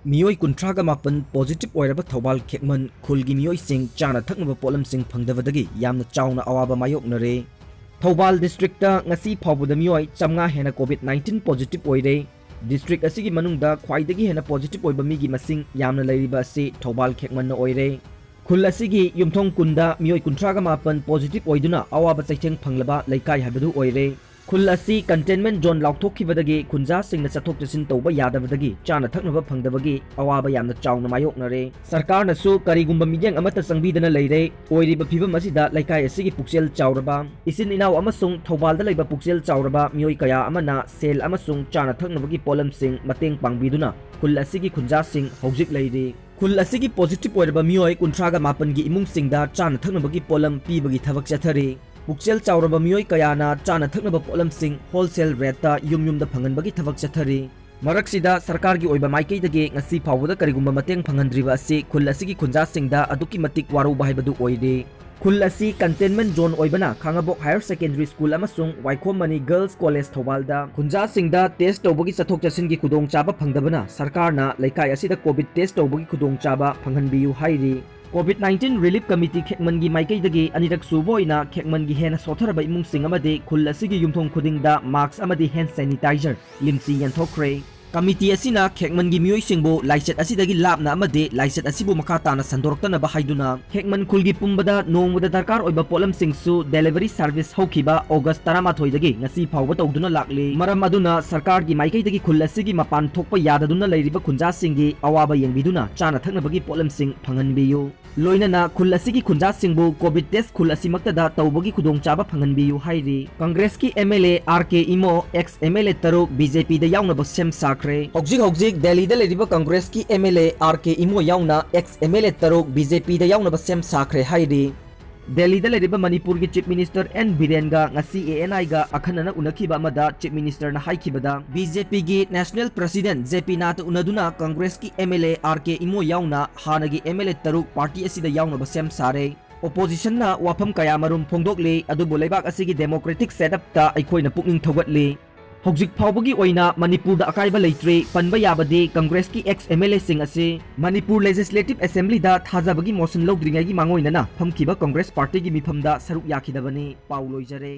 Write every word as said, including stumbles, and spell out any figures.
ꯃꯤꯑꯣꯏ ꯀꯨꯟꯊ꯭ꯔꯥꯒ ꯃꯥꯄꯟ positive ꯑꯣꯏꯔꯕ ꯊꯧꯕꯥꯜ ꯈꯦꯛꯃꯟ ꯈꯨꯜꯒꯤ ꯃꯤꯑꯣꯏꯁꯤꯡ ꯆꯥꯅ ꯊꯛꯅꯕ ꯄꯣꯠꯂꯝꯁꯤꯡ ꯐꯪꯗꯕꯗꯒꯤ ꯌꯥꯝꯅ ꯆꯥꯎꯅ ꯑꯋꯥꯕ ꯃꯥꯌꯣꯛꯅꯔꯦ꯫ ꯊꯧꯕꯥꯜ districtꯇ ꯉꯁꯤ ꯐꯥꯎꯕꯗ ꯃꯤꯑꯣꯏ ꯆꯥꯝꯃꯉꯥ ꯍꯦꯟꯅ COVID nineteen positive ꯑꯣꯏꯔꯦ꯫ District ꯑꯁꯤꯒꯤ ꯃꯅꯨꯡꯗ ꯈ꯭ꯋꯥꯏꯗꯒꯤ ꯍꯦꯟꯅ positive ꯑꯣꯏꯕ ꯃꯤꯒꯤ ꯃꯁꯤꯡ ꯌꯥꯝꯅ ꯂꯩꯔꯤꯕ ꯑꯁꯤ ꯊꯧꯕꯥꯜ ꯈꯦꯛꯃꯟꯅ ꯑꯣꯏꯔꯦ꯫ ꯈꯨꯜ ꯑꯁꯤꯒꯤ ꯌꯨꯝꯊꯣꯡ ꯀꯨꯟꯗ ꯃꯤꯑꯣꯏ ꯀꯨꯟꯊ꯭ꯔꯥꯒ ꯃꯥꯄꯟ positive ꯑꯣꯏꯗꯨꯅ ꯑꯋꯥꯕ ꯆꯩꯊꯦꯡ ꯐꯪꯂꯕ ꯂꯩꯀꯥꯏ ꯍꯥꯏꯕꯗꯨ ꯑꯣꯏꯔꯦ꯫ ꯈꯨꯜ ꯑꯁꯤ containment zone ꯂꯥꯎꯊꯣꯛꯈꯤꯕꯗꯒꯤ ꯈꯨꯟꯖꯥꯁꯤꯡꯅ ꯆꯠꯊꯣꯛ ꯆꯠꯁꯤꯟ ꯇꯧꯕ ꯌꯥꯗꯕꯗꯒꯤ ꯆꯥꯅ ꯊꯛꯅꯕ ꯐꯪꯗꯕꯒꯤ ꯑꯋꯥꯕ ꯌꯥꯝꯅ ꯆꯥꯎꯅ ꯃꯥꯌꯣꯛꯅꯔꯦ꯫ ꯁꯔꯀꯥꯔꯅꯁꯨ ꯀꯔꯤꯒꯨꯝꯕ ꯃꯤꯠꯌꯦꯡ ꯑꯃꯠꯇ ꯆꯪꯕꯤꯗꯅ ꯂꯩꯔꯦ꯫ ꯑꯣꯏꯔꯤꯕ ꯐꯤꯕꯝ ꯑꯁꯤꯗ ꯂꯩꯀꯥꯏ ꯑꯁꯤꯒꯤ ꯄꯨꯛꯆꯦꯜ ꯆꯥꯎꯔꯕ ꯏꯆꯤꯟ ꯏꯅꯥꯎ ꯑꯃꯁꯨꯡ ꯊꯧꯕꯥꯜꯗ ꯂꯩꯕ ꯄꯨꯛꯆꯦꯜ ꯆꯥꯎꯔꯕ ꯃꯤꯑꯣꯏ ꯀꯌꯥ ꯑꯃꯅ ꯁꯦꯜ ꯑꯃꯁꯨꯡ ꯆꯥꯅ ꯊꯛꯅꯕꯒꯤ ꯄꯣꯠꯂꯝꯁꯤꯡ ꯃꯇꯦꯡ ꯄꯥꯡꯕꯤꯗꯨꯅ ꯈꯨꯜ ꯑꯁꯤꯒꯤ ꯈꯨꯟꯖꯥꯁꯤꯡ ꯍꯧꯖꯤꯛ ꯂꯩꯔꯤ꯫ ꯈꯨꯜ ꯑꯁꯤꯒꯤ positive ꯑꯣꯏꯔꯕ ꯃꯤꯑꯣꯏ ꯀꯨꯟꯊ꯭ꯔꯥꯒ ꯃꯥꯄꯟꯒꯤ ꯏꯃꯨꯡꯁꯤꯡꯗ ꯆꯥꯅ ꯊꯛꯅꯕꯒꯤ ꯄꯣꯠꯂꯝ ꯄꯤꯕꯒꯤ ꯊꯕꯛ ꯆꯠꯊꯔꯤ꯫ ꯄꯨꯛꯆꯦꯜ ꯆꯥꯎꯔꯕ ꯃꯤꯑꯣꯏ ꯀꯌꯥꯅ ꯆꯥꯅ ꯊꯛꯅꯕ ꯄꯣꯠꯂꯝꯁꯤꯡ wholesale rateꯇ ꯌꯨꯝ ꯌꯨꯝꯗ ꯐꯪꯍꯟꯕꯒꯤ ꯊꯕꯛ ꯆꯠꯊꯔꯤ꯫ ꯃꯔꯛꯁꯤꯗ ꯁꯔꯀꯥꯔꯒꯤ ꯑꯣꯏꯕ ꯃꯥꯏꯀꯩꯗꯒꯤ ꯉꯁꯤ ꯐꯥꯎꯕꯗ ꯀꯔꯤꯒꯨꯝꯕ ꯃꯇꯦꯡ ꯐꯪꯍꯟꯗ꯭ꯔꯤꯕ ꯑꯁꯤ ꯈꯨꯜ ꯑꯁꯤꯒꯤ ꯈꯨꯟꯖꯥꯁꯤꯡꯗ ꯑꯗꯨꯛꯀꯤ ꯃꯇꯤꯛ ꯋꯥꯔꯧꯕ ꯍꯥꯏꯕꯗꯨ ꯑꯣꯏꯔꯦ꯫ ꯈꯨꯜ ꯑꯁꯤ containment zone ꯑꯣꯏꯕꯅ ꯈꯥꯉꯕꯣꯛ Higher Secondary School ꯑꯃꯁꯨꯡ ꯋꯥꯏꯈꯣꯝ ꯃꯅꯤ Girls College ꯊꯧꯕꯥꯜꯗ ꯈꯨꯟꯖꯥꯁꯤꯡꯗ test ꯇꯧꯕꯒꯤ ꯆꯠꯊꯣꯛ ꯆꯠꯁꯤꯟꯒꯤ ꯈꯨꯗꯣꯡꯆꯥꯕ ꯐꯪꯗꯕꯅ ꯁꯔꯀꯥꯔꯅ ꯂꯩꯀꯥꯏ ꯑꯁꯤꯗ COVID test ꯇꯧꯕꯒꯤ ꯈꯨꯗꯣꯡꯆꯥꯕ ꯐꯪꯍꯟꯕꯤꯌꯨ ꯍꯥꯏꯔꯤ꯫ COVID nineteen relief committee ꯈꯦꯛꯃꯟꯒꯤ ꯃꯥꯏꯀꯩꯗꯒꯤ ꯑꯅꯤꯔꯛ ꯁꯨꯕ ꯑꯣꯏꯅ ꯈꯦꯛꯃꯟꯒꯤ ꯍꯦꯟꯅ ꯁꯣꯠꯊꯔꯕ ꯏꯃꯨꯡꯁꯤꯡ ꯑꯃꯗꯤ ꯈꯨꯜ ꯑꯁꯤꯒꯤ ꯌꯨꯝꯊꯣꯡ ꯈꯨꯗꯤꯡꯗ mask ꯑꯃꯗꯤ hand sanitizer ꯂꯤꯝꯆꯤ ꯌꯦꯟꯊꯣꯛꯈ꯭ꯔꯦ꯫ Committee ꯑꯁꯤꯅ ꯈꯦꯛꯃꯟꯒꯤ ꯃꯤꯑꯣꯏꯁꯤꯡꯕꯨ ꯂꯥꯏꯆꯠ ꯑꯁꯤꯗꯒꯤ ꯂꯥꯞꯅ ꯑꯃꯗꯤ ꯂꯥꯏꯆꯠ ꯑꯁꯤꯕꯨ ꯃꯈꯥ ꯇꯥꯅ ꯁꯟꯗꯣꯔꯛꯇꯅꯕ ꯍꯥꯏꯗꯨꯅ ꯈꯦꯛꯃꯟ ꯈꯨꯜꯒꯤ ꯄꯨꯝꯕꯗ ꯅꯣꯡꯃꯗ ꯗꯔꯀꯥꯔ ꯑꯣꯏꯕ ꯄꯣꯠꯂꯝꯁꯤꯡꯁꯨ delivery service ꯍꯧꯈꯤꯕ August ꯇꯔꯥꯃꯥꯊꯣꯏꯗꯒꯤ ꯉꯁꯤ ꯐꯥꯎꯕ ꯇꯧꯗꯨꯅ ꯂꯥꯛꯂꯤ꯫ ꯃꯔꯝ ꯑꯗꯨꯅ ꯁꯔꯀꯥꯔꯒꯤ ꯃꯥꯏꯀꯩꯗꯒꯤ ꯈꯨꯜ ꯑꯁꯤꯒꯤ ꯃꯄꯥꯟ ꯊꯣꯛꯄ ꯌꯥꯗꯗꯨꯅ ꯂꯩꯔꯤꯕ ꯈꯨꯟꯖꯥꯁꯤꯡꯒꯤ ꯑꯋꯥꯕ ꯌꯦꯡꯕꯤꯗꯨꯅ ꯆꯥꯅ ꯊꯛꯅꯕꯒꯤ ꯄꯣꯠꯂꯝꯁꯤꯡ ꯐꯪꯍꯟꯕꯤꯌꯨ꯫ ꯂꯣꯏꯅꯅ ꯈꯨꯜ ꯑꯁꯤꯒꯤ ꯈꯨꯟꯖꯥꯁꯤꯡꯕꯨ COVID test ꯈꯨꯜ ꯑꯁꯤꯃꯛꯇꯗ ꯇꯧꯕꯒꯤ ꯈꯨꯗꯣꯡꯆꯥꯕ ꯐꯪꯍꯟꯕꯤꯌꯨ ꯍꯥꯏꯔꯤ꯫ Congressꯀꯤ MLA RK Imo, ex MLA ꯇꯔꯨꯛ BJPꯗ ꯌꯥꯎꯅꯕ ꯁꯦꯝ ꯁꯥꯈ꯭ꯔꯦ꯫ ꯍꯧꯖꯤꯛ ꯍꯧꯖꯤꯛ ꯗꯦꯜꯂꯤꯗ ꯂꯩꯔꯤꯕ Congressꯀꯤ MLA RK ꯏꯃꯣ ꯌꯥꯎꯅ ex MLA ꯇꯔꯨꯛ BJPꯗ ꯌꯥꯎꯅꯕ ꯁꯦꯝ ꯁꯥꯈ꯭ꯔꯦ ꯍꯥꯏꯔꯤ꯫ ꯗꯦꯜꯂꯤꯗ ꯂꯩꯔꯤꯕ ꯃꯅꯤꯄꯨꯔꯒꯤ Chief Minister N ꯕꯤꯔꯦꯟꯒ ꯉꯁꯤ ANIꯒ ꯑꯈꯟꯅꯅ ꯎꯅꯈꯤꯕ ꯑꯃꯗ Chief Ministerꯅ ꯍꯥꯏꯈꯤꯕꯗ, BJPꯒꯤ National President JP ꯅꯥꯗꯥ ꯎꯅꯗꯨꯅ Congressꯀꯤ MLA RK Imo ꯌꯥꯎꯅ ꯍꯥꯟꯅꯒꯤ MLA ꯇꯔꯨꯛ party ꯑꯁꯤꯗ ꯌꯥꯎꯅꯕ ꯁꯦꯝ ꯁꯥꯔꯦ꯫ Oppositionꯅ ꯋꯥꯐꯝ ꯀꯌꯥꯃꯔꯨꯝ ꯐꯣꯡꯗꯣꯛꯂꯤ, ꯑꯗꯨꯕꯨ ꯂꯩꯕꯥꯛ ꯑꯁꯤꯒꯤ democratic setupꯇ ꯑꯩꯈꯣꯏꯅ ꯄꯨꯛꯅꯤꯡ ꯊꯧꯒꯠꯂꯤ꯫ ꯍꯧꯖꯤꯛ ꯐꯥꯎꯕꯒꯤ ꯑꯣꯏꯅ ꯃꯅꯤꯄꯨꯔꯗ ꯑꯀꯥꯏꯕ ꯂꯩꯇ꯭ꯔꯤ꯫ ꯄꯟꯕ ꯌꯥꯕꯗꯤ ꯀꯪꯒ꯭ꯔꯦꯁꯀꯤ ex M L A ꯁꯤꯡ ꯑꯁꯤ ꯃꯅꯤꯄꯨꯔ Legislative Assembly ꯗ ꯊꯥꯖꯕꯒꯤ ꯃꯣꯁꯟ ꯂꯧꯗ꯭ꯔꯤꯉꯩꯒꯤ ꯃꯥꯡꯑꯣꯏꯅꯅ ꯐꯝꯈꯤꯕ ꯀꯪꯒ꯭ꯔꯦꯁ ꯄꯥꯔꯇꯤꯒꯤ ꯃꯤꯐꯝꯗ ꯁꯔꯨꯛ ꯌꯥꯈꯤꯗꯕꯅꯤ꯫ ꯄꯥꯎ ꯂꯣꯏꯖꯔꯦ꯫